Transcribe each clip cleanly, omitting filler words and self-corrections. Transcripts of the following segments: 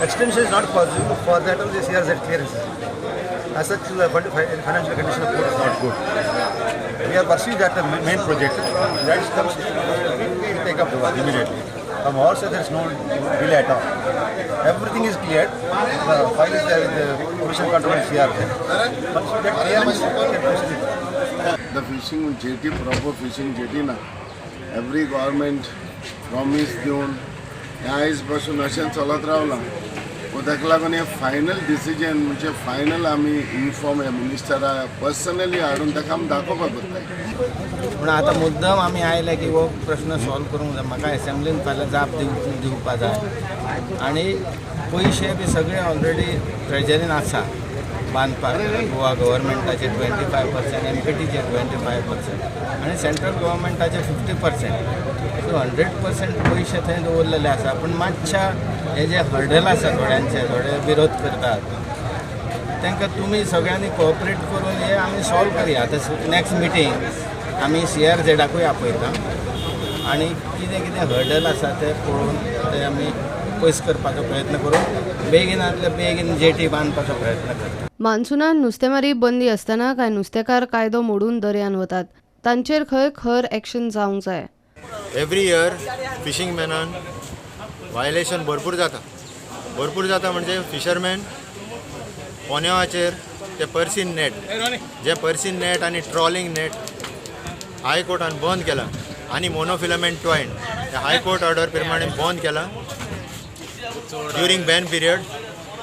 Extension is not possible. For that only CRZ clearance. As such, the financial condition of port is not good. We are pursuing that main project. That comes, we will take up the work immediately. From our side, there is no delay at all. Everything is cleared. The file is there with the pollution control and CRZ. Once we get clearance, we can proceed. The fishing jetty, proper fishing jetty ना. Every government promise दिवन हें आयज पासून अशें चलत रावलां. So ताका लागून हें फायनल डिसिजन म्हणजे फायनल आमी इन्फॉर्म ह्या मिनिस्टरा पर्सनली हाडून ताका आमी दाखोवपाक सोदताय. पूण आतां मुद्दम आमी आयले की हो प्रश्न सॉल्व करूंक जाय. म्हाका एसेंब्लीन फाल्यां जाप दिवपा जाय आनी पयशे बी सगळे ऑलरेडी ट्रेजरीन आसा बांदपाक. गोवा गव्हर्मेंटाचे 25%, एमपीटीचे 25% आनी सेंट्रल गव्हर्मेंटाचे 50%. सो 100% पयशे थंय दवरलेले आसा. पूण मातशा हे जे हर्डल आसा थोड्यांचे, थोडे विरोध करतात, तांकां तुमी सगळ्यांनी कोऑपरेट करून हे आमी सॉल्व करया. आतां नेक्स्ट मिटींग आमी सीआरझेडाकूय आपयता आनी कितें कितें हर्डल आसा ते पळोवन ते आमी पयस करपाचो प्रयत्न करून बेगिनातले बेगीन जेटी बांदपाचो प्रयत्न करता. मान्सूनान नुस्तेमारी बंदी आसतना कांय नुस्तेकार कायदो मोडून दर्यान वतात. तांचेर खंय खर एक्शन जावंक जाय. एवरी इयर फिशींग मॅनान वायलेशन भरपूर जाता, भरपूर जाता. म्हणजे फिशरमॅन पोन्यावाचेर ते पर्सीन नेट, जे पर्सीन नेट आनी ट्रॉलिंग नेट हायकोर्टान बंद केला आनी मोनोफिलामेंट ट्वायन हे हायकोर्ट ऑर्डर प्रमाणे बंद केला ड्युरींग बॅन पिरियड,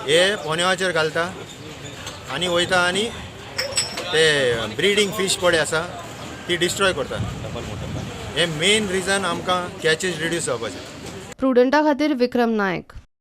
हे पोन्यावाचेर घालता आनी वयता आनी ते ब्रिडींग फीश पळय आसा ती डिस्ट्रॉय करता. हे मेन रिजन आमकां कॅचीज रिड्यूस जावपाचें. प्रुडंटा खातीर विक्रम नायक.